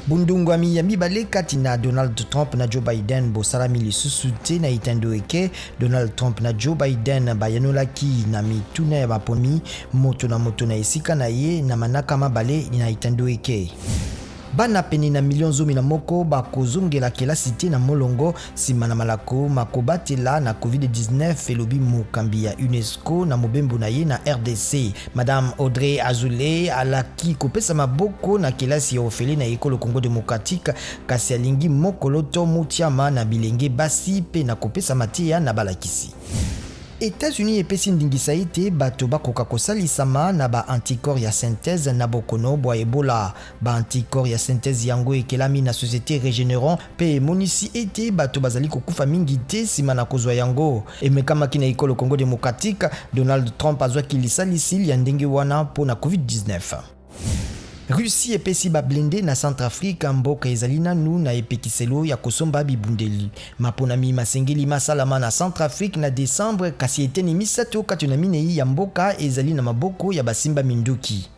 Bondongwami ya mibale kati na Donald Trump na Joe Biden bosalami lisusu te na etando eke. Donald Trump na Joe Biden bayanolaki na mituna ya bapomi moto na moto na esika na ye na manaka mabale na etando eke. Bana pene na milio 11 bakozongela kelasi te na molongo nsima na malako makobatela na COVID-19, elobi mokambi ya UNESCO na mobembo na ye na RDC. Madame Audrey Azoulay alaki kopesa maboko na kelasi ya ofele na ekolo Congo démocratique, kasi alingi mokolo to motiama na bilenge basi mpe na kopesa mateya na balakisi. États-Unis epesi ndingisa ete bato bakoka kosalisama na ba anticorps ya synthèse na bokono bwa Ebola. Ba anticorps ya synthèse yango ekelami na société Regeneron mpe emonisi ete bato bazali kokufa mingi te nsima na kozwa yango. Emekamaki na ekolo Congo démocratique. Donald Trump azwaki lisalisi ya ndenge wana mpo na COVID-19. Russie epesi bablende na Centrafrique, mboka ezali nanu na epekiselo ya kosomba bibundeli. Maponami masengeli masalama na Centrafrique na décembre, kasi eteni 3 kati na 4 ya mboka ezali na maboko ya basimba minduki.